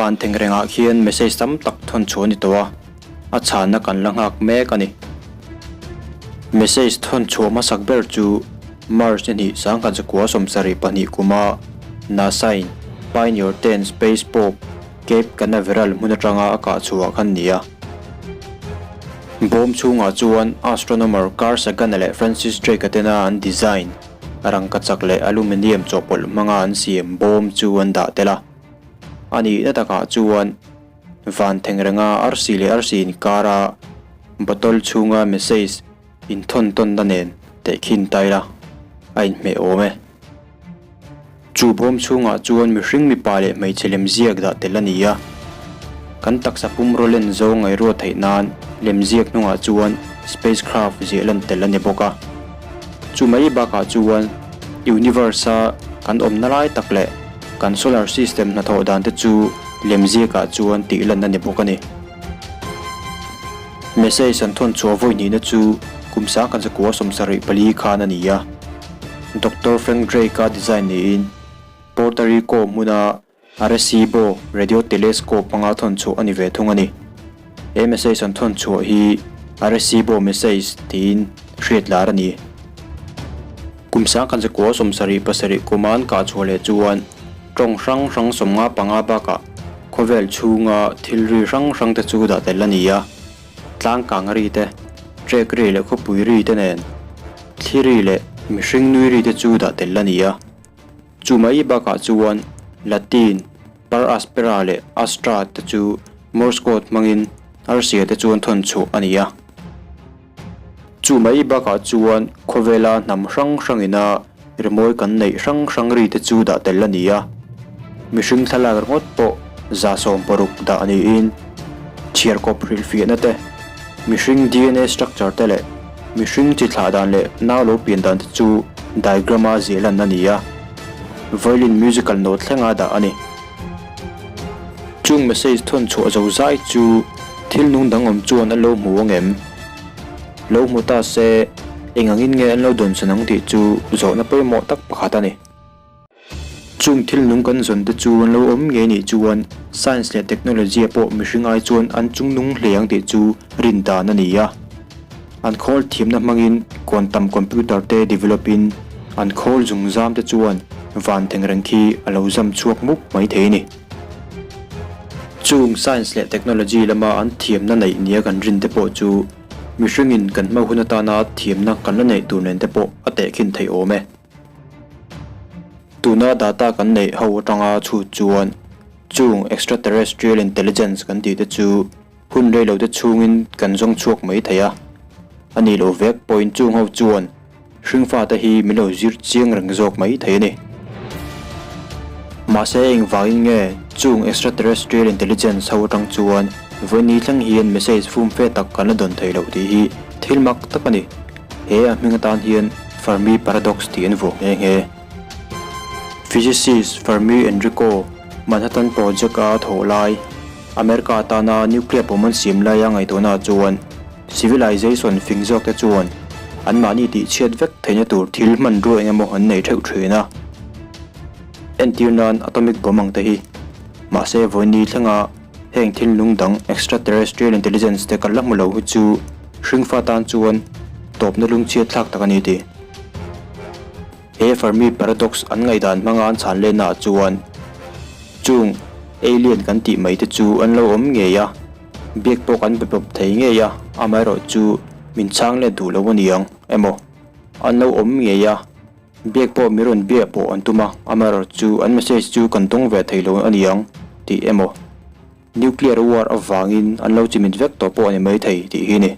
Van thengrengah khian message tam tak thawn chhuah a ni tawh a, a chhanna kan la nghak mek a ni. Message thawn chhuah hmasak ber chu March ni hnih sangkhat zakua 72 kuma NASA-in Pioneer 10 Space Probe Cape Canaveral hmun atanga a kah chhuah khan ni a. Bawm chhungah chuan astronomer Carl Sagan-a leh Francis Drake-a tena an design rangkachak leh aluminium chawhpawlh hmanga an siam bawm chu an dah tel a. A nihna takah chuan van thengrenga arsi leh arsi inkara bottle chhunga message inthawn tawnna nen tehkhin ta ila a inhmeh awm e. Chu bawm chhungah chuan mihring mipa leh hmeichhe lemziak dah tel a ni a. Kan taksa pumraw len zawng ngaihruat theih nan lemziak hnungah chuan spacecraft ziah lan tel a ni bawk a. Chu mai bakah chuan universe-a kan awmna lai tak leh kan solar system hnathawh dan te chu lemziakah chuan tih lan a ni bawk a ni. Message an thawn chhuah vawi hnihna chu kum 1974 khan a ni a. Doctor Frank Drake-a design niin Puerto Rico hmuna Arecibo radio telescope hmanga thawn chhuah a ni ve thung a ni. He message an thawn chhuah hi Arecibo message tiin hriat lar a ni. Kum 1977 kuma an kah chhuah leh chuan tawng hrang hrang 55 bakah khawvel chhunga thil ri hrang hrang te chu dah tel a ni a. Tlang kang ri te, trek ri leh khawpui ri te nen thli ri leh mihring nui ri te chu dah tel a ni a. Chu mai bakah chuan Latin, Per Aspera leh Astra te chu Morse code hmangin arsia te chuan thawn chhuah a ni a. Chu mai bakah chuan khawvela hnam hrang hrangina rimawi kan neih hrang hrang ri te chu dah tel a ni a. Mihring thlalak ringawt pawh 60 dah niin chhiarkawp hrilhfiahna te, mihring dna structure te leh mihring chi thlah dan leh nau lo pian dan te chu diagram a ziah lan a ni a. Violin musical note thlenga dah a ni. Chung message thawn chhuah zo zai chu thil nung dang awm chuan an lo hmu ang em? Lo hmu ta se, eng angin nge an lo dawn san ang tih chu zawhna pawimawh tak pakhat a ni. Chung thil nung kan zawn te chu an lo awm ngei nih chuan science leh technology-a pawh mihring ai chuan an chung nung hle ang tih chu rin dan a ni a. An khawl thiamna hmangin quantum computer te develop-in an khawl zung zam te chuan van thengreng khi a lo zam chhuak mup mai thei a ni. Chung science leh technology lama an thiamna neih nia kan rin te pawh chu mihringin kan hma hun atana thiamna kan la neih tur nen te pawh a tehkhin theih awm e. Tuna data kan neih ho atanga chhut chuan chung extraterrestrial intelligence kan tih te chu Hun rei lo te chhungin kan zawng chhuak mai thei a, a nih loh vek pawhin chung ho chuan hringfa te hi min lo zir chiang reng zawk mai thei a ni. Mahse engvangin nge chung extraterrestrial intelligence ho atang chuan vawiin thleng hian message fum fe tak kan la dawn thei loh tih hi thil mak tak a ni. He a hming atan hian Fermi Paradox tih an vuah nghe nghe. Physicist Fermi Enrico Manhattan Project-a thawh lai, America tana nuclear bomb an siam laia ngaihtuahna chuan civilization fing zawk te chuan anmahni tihchhiat vek theihna tur thil hmanrua eng emaw an nei theuh thin a. Entir nan atomic bomb ang te hi. Mahse vawiin thlenga heng thil nung dang extraterrestrial intelligence te kan la hmu lo hi chu hringfa tan chuan tawpna lungchhiat thlak tak a ni ti. He Fermi Paradox an ngaihdan hmanga an chhan lehnaah chuan chung alien kan tih mai te chu an lo awm ngei a, biak pawh kan be pawp thei ngei a, amaherawhchu min chhang let duh lo a niang emaw an lo awm ngei a, biak pawh mi rawn biak pawh an tum a, amaherawhchu an message chu kan dawng ve thei lo a niang tih emaw nuclear war avangin an lo chimit vek tawh pawh a ni maithei tih hi a ni.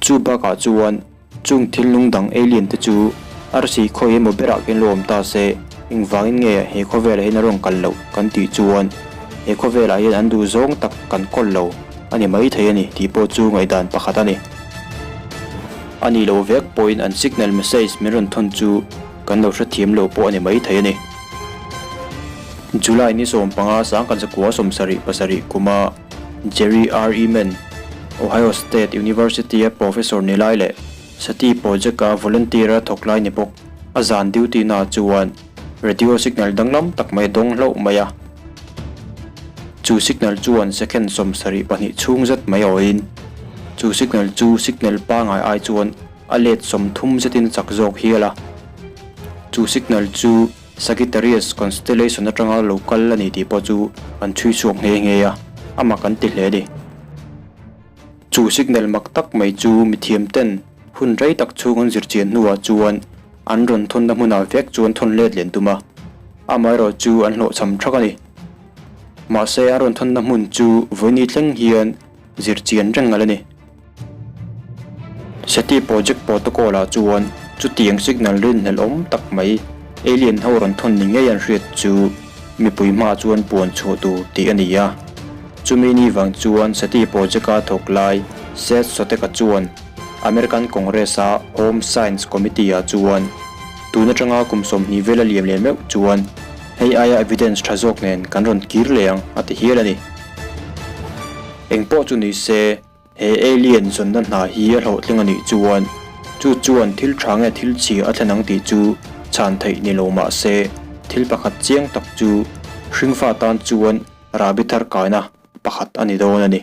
Chu bakah chuan Chung thil nung dang alien te chu arsi khawi emaw berah khian lo awm ta se, engvangin nge he khawvelah hian a rawn kal loh kan tih chuan he khawvelah hian an duh zawng tak kan kawl lo a ni maithei a ni tih pawh chu ngaihdan pakhat a ni. A nih loh vek pawhin an signal message min rawn thawn chu kan lo hrethiam lo pawh a ni maithei a ni. July ni 15 1977 kuma Jerry R. Eman, Ohio State University-a professor ni lai leh SETI project-a volunteer-a thawk lai ni bawk, a zan duty-naah chuan radio signal danglam tak mai a dawng hlauh mai a. Chu signal chuan second 72 chhung zet mai awiin, chu signal chu signal pangai ai chuan a let 30 zetin a chak zawk hial a. Chu signal chu Sagittarius constellation atanga lo kal a ni tih pawh chu an chhui chhuak nghe nghe a, a mak an ti hle a ni. Chu signal mak tak mai chu mithiam ten hun rei tak chhung an zirchian hnuah chuan an rawn thawnna hmunah vek chuan thawn let leh an tum a, amaherawh chu an hlawhchham thak a ni. Mahse an rawn thawnna hmun chu vawiini thleng hian zirchian reng a la ni. SETI Project Protocol-ah chuan chutiang signal rinhlelh awm tak mai alien ho rawn thawn ni ngei an hriat chu mipui hmaah chuan puan chhuah tur tih a ni a. Chumi ni vang chuan SETI Project-a thawk lai Seth Soteka chuan American Congress-a Home Science Committee-ah chuan tun atanga kum 20 vel a liam leh meuh chuan hei aia evidence tha zawk nen kan rawn kir leh ang a ti hial a ni. Engpawh chu ni se. He alien zawnna hna hi a hlawhtling a nih chuan chu chuan thil tha nge thil chhia a thlen ang tih chu chhan theih ni lo mah se thil pakhat chiang tak chu hringfa tan chuan rahbi thar kaina pakhat a ni dawn a ni.